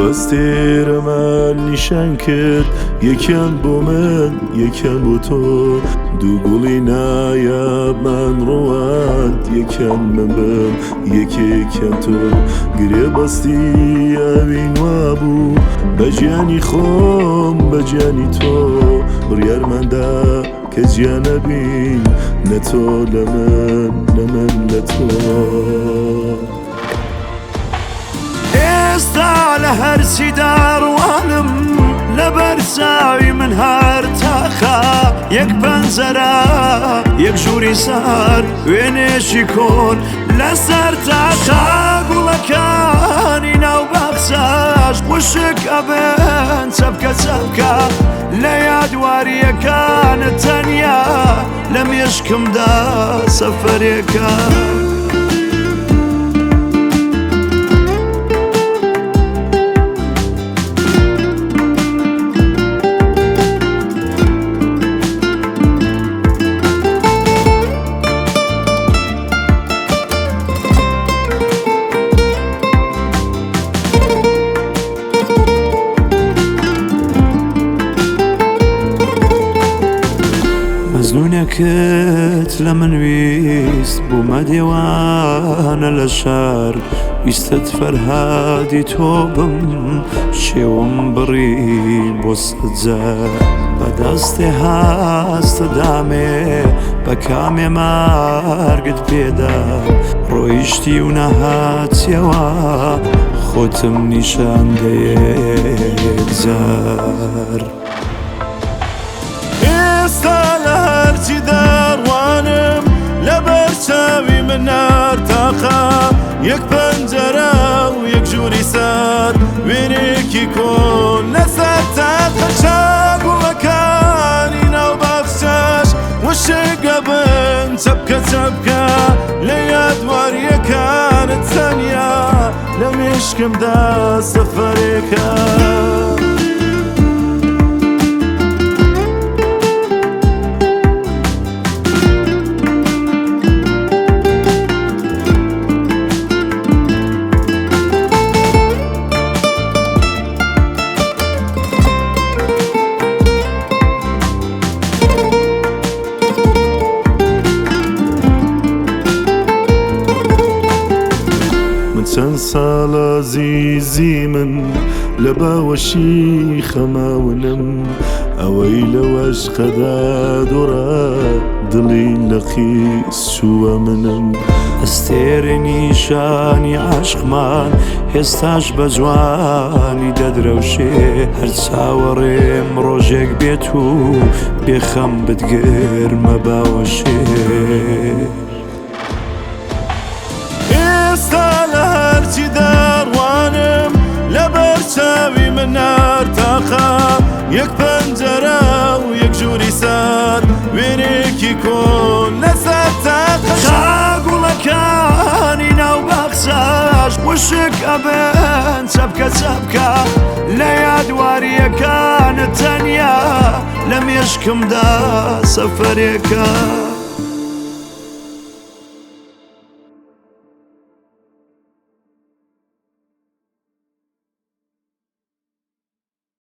دوو ئەستێرەمان نیشان کرد، یەکیان بۆ من یەکیان بۆ تۆ. دوو گوڵی نایابمان ڕوواند، یەکیان من بم یەکێکیان تۆ. گرێبەستی ئەوین وابوو، بە گیانی خۆم بە گیانی تۆ. بڕیارماندا کە جیا نەبین، نە تۆ لە من نە من لە تۆ. ئێستا لە هەرچی داڕوانم، لەبەر چاوی من هەر تاخە، یەک پەنجەرە یەک ژووری سار، وێنێکی کۆن لەسەر تاخە. گوڵەکانی ناو باخچەش وشک ئەبن چەپکە چەپکە، لە یادواریەکانت تەنیا لە مێشکمدا سەفەرێکە. مەزنونێکت لە من ویست، بوومە دێوانە لە شار. ویستت فەرهادی تۆ بم، شێوم بڕی بۆ سەجار. بە دەستێ هەستە دامێ، بە کامێ مارگت پێدا. ڕۆیشتی و نەهاتیەوە، خۆتم نیشان دەیەکجار. ئێستا لە هەرچی دەڕوانم، لەبەر چاوی من نارتاقە، یەک پەنجەرە و یەک ژووری سار، وێنێکی کۆن لەسەر تاقە. چاگوڵەکانی ناو باخچەش وشک ئەبن چەپکە چەپکە، لە یادواریەکانت تەنیا لە مێشکمدا سەفەرێکە. من چەند ساڵە زیزی من لە باوەشی خەماونم، ئەوەی لەوەش قەدا دوڕە دڵی لە قیس چووە منم. ئەستێرەی نیشانی عاشقمان ئێستاش بە جوانی دەدرەوشێ، هەر چاوەڕێم ڕۆژێک بێت و بێخەم بتگرمە باوەشێ. ئێستا لە هەرچی دەڕوانم، لەبەر چاوی من نارتاقە، یەک پەنجەرە و یەک ژووری سار، وێنێکی کۆن لەسەر تاقە. چاگوڵەکانی ناو باخچەش وشک ئەبن چەپکە چەپکە، لە یادواریەکانت تەنیا لە مێشکمدا سەفەرێکە.